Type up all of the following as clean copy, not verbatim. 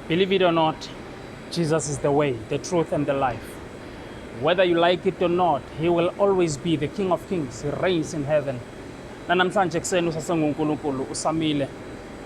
Believe it or not, Jesus is the way, the truth, and the life. Whether you like it or not, he will always be the King of Kings. He reigns in heaven. Nanamhlanje ekuseni usasenguNkulunkulu, usamile,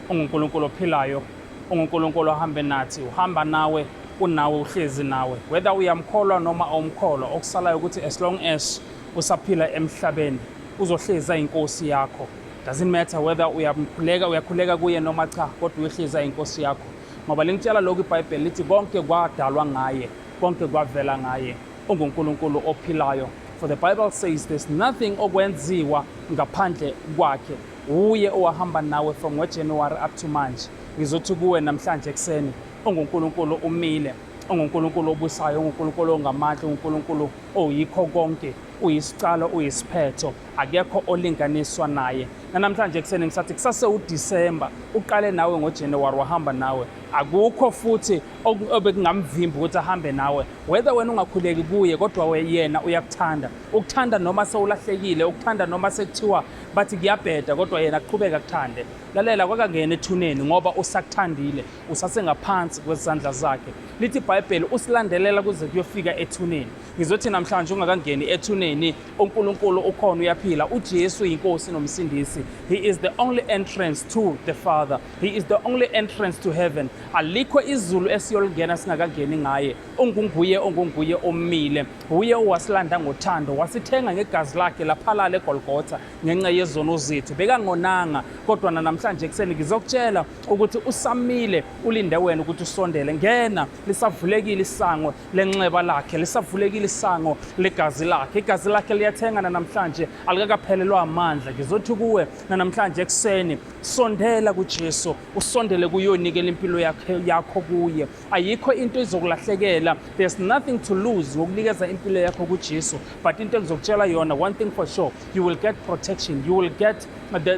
unguNkulunkulu ophilayo, unguNkulunkulu ohambe nathi, uhamba nawe, unawe, uhlezi nawe. Whether uyamkholwa noma awumkholwa, okusalayo ukuthi as long as usaphila emhlabeni, uzohlezi inkosi yakho. Doesn't matter whether uyamkhuleka, uyakhuleka kuye noma cha, kodwa uyohlezi inkosi yakho. Ngoba lingitshela lokhu iBhayibheli lithi konke kwadalwa ngaye, konke kwavela ngaye. UnguNkulunkulu ophilayo. For the Bible says there's nothing okwenziwa ngaphandle kwakhe. Uye owahamba nawe from ngoJanuary up to manje. Ngizothi kuwe namhlanje ekuseni, unguNkulunkulu umile, unguNkulunkulu obusayo, unguNkulunkulu ongamandla, unguNkulunkulu oyikho konke, uyisicalo, uyisiphetho, akekho olinganiswa naye. Namhlanje ekuseni ngisathi kusase uDecember, uqale nawe ngoJanuary wahamba nawe. Akukho futhi obekungamvimbi ukuthi ahambe nawe. Whether wena ungakhuleki kuye, kodwa yena uyakuthanda. Ukuthanda noma sewulahlekile, ukuthanda noma sekuthiwa bathi kuyabheda, kodwa yena aqhubeka akuthande. Lalela, kwakangena ethuneni ngoba usakuthandile, usasengaphansi kwezandla zakhe. Lithi iBhayibheli usilandelela kuze kuyofika ethuneni. Ngizothi namhlanje ungakangeni ethuneni, uNkulunkulu ukhona, uyaphila. UJesu inkosi nomsindisi. He is the only entrance to the Father. He is the only entrance to heaven. Alikho izulu esiyolingena singakangeni ngaye. Ungunguye, ongunguye omile. Uye owasilanda ngothando, wasithenga ngegazi lakhe laphalala eGolgotha ngenxa yezono zethu. Bekangonanga, kodwa namhlanje ekuseni ngizokutshela ukuthi usamile, ulinde wena ukuthi usondele. Ngena, lisavulekile isango lenxeba lakhe, lisavulekile isango legazi lakhe. Igazi lakhe liyathengana namhlanje, alikakaphelelwa amandla. Ngizothi kuwe namhlanje ekuseni, sondela kuJesu, usondele kuyonikela impilo yakho kuye. Ayikho into izokulahlekela. There's nothing to lose ngokunikeza impilo yakho kuJesu. But into engizokutshela yona, one thing for sure, you will get protection, you will get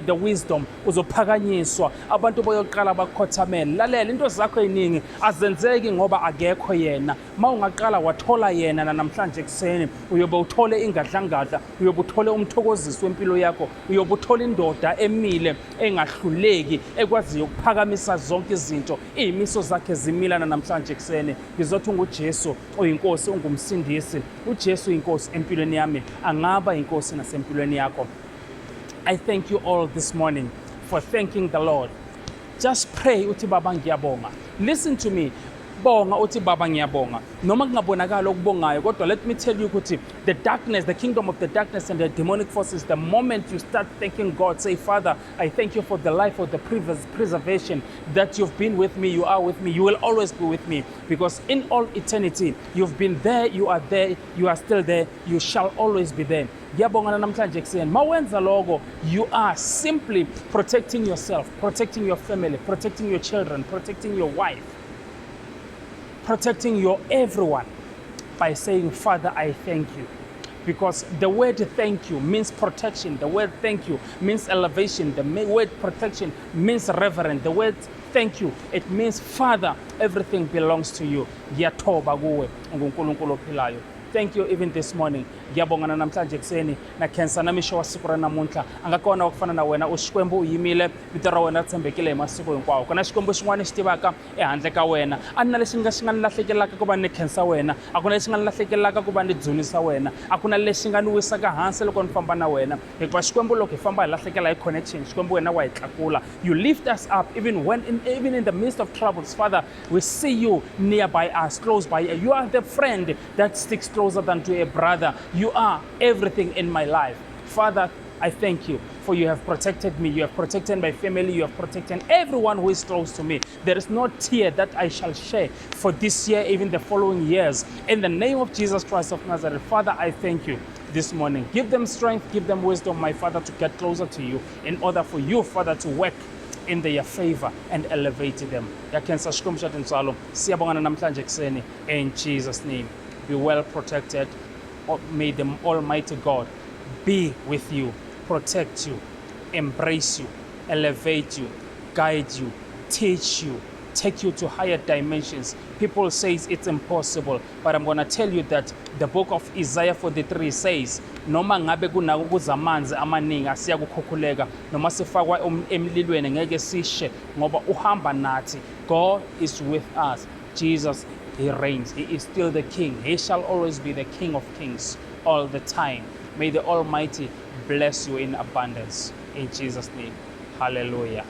the wisdom, uzophakanyiswa, abantu boyoqala bakukhothamele. Lalela, into zakho eziningi azenzeki ngoba akekho yena. Ma ungaqala wathola yena namhlanje ekuseni, uyobe uthole ingadlangadla, uyobe uthole umthokozisi wempilo yakho, uyobe uthole indoda emile engahluleki, ekwaziyo ukuphakamisa zonke izinto. Iy'miso zakhe zimilana namhlanje ekuseni. Ngizothi unguJesu oyinkosi, ungumsindisi. UJesu uyinkosi empilweni yami, angaba inkosi nasempilweni yakho. I thank you all this morning for thanking the Lord. Just pray uthi, "Baba, ngiyabonga." Listen to me. Bonga uthi, "Baba, ngiyabonga." Noma kungabonakala okubongayo, kodwa let me tell you ukuthi the darkness, the kingdom of the darkness and the demonic forces, the moment you start thanking God, say, "Father, I thank you for the life of the previous preservation that you've been with me, you are with me, you will always be with me, because in all eternity you've been there, you are there, you are still there, you shall always be there. Ngiyabonga namhlanje ekuseni." Mawenza lokho, you are simply protecting yourself, protecting your family, protecting your children, protecting your wife, protecting your everyone by saying, "Father, I thank you." Because the word "thank you" means protection. The word "thank you" means elevation. The word "protection" means reverent. The word "thank you", it means, "Father, everything belongs to you. Ngiyathoba kuwe, unguNkulunkulu ophilayo." Thank you even this morning. Ngiyabonga namhlanje ekuseni na khensa na mixo wa siku ra namuntlha. A nga kona wa ku fana na wena, u Xikwembu, u yimile, vito ra wena ri tshembekile hi masiku hinkwawo. Ku na Xikwembu xin'wana xi tivaka ehandle ka wena. A ni na lexi nga xi nga ni lahlekelaka ku va ni khensa wena, a ku na lexi nga ni lahlekelaka ku va ni dzunisa wena, a ku na lexi nga ni wisaka hansi loko ni famba na wena. Hikuva Xikwembu, loko hi famba hi lahlekela hi connection, Xikwembu wena wa hi tlakula. You lift us up even in the midst of troubles. Father, we see you nearby us, close by. You are the friend that sticks closer than to a brother. You are everything in my life. Father, I thank you for you have protected me. You have protected my family. You have protected everyone who is close to me. There is no tear that I shall share for this year, even the following years. In the name of Jesus Christ of Nazareth, Father, I thank you this morning. Give them strength, give them wisdom, my Father, to get closer to you in order for you, Father, to work in their favor and elevate them. Yakhensa Xikwembu xa tintswalo. Siyabonga namhlanje ekuseni in Jesus' name. Be well protected. Oh, may the Almighty God be with you, protect you, embrace you, elevate you, guide you, teach you, take you to higher dimensions. People say it's impossible, but I'm going to tell you that the book of Isaiah 43 says, Noma ngabe kunako kuza amanzi amaningi asiya kukhukhuleka, noma sifakwa emlilweni ngeke sishe ngoba uhamba nathi. God is with us. Jesus, he reigns. He is still the king. He shall always be the King of kings all the time. May the Almighty bless you in abundance. In Jesus' name. Hallelujah.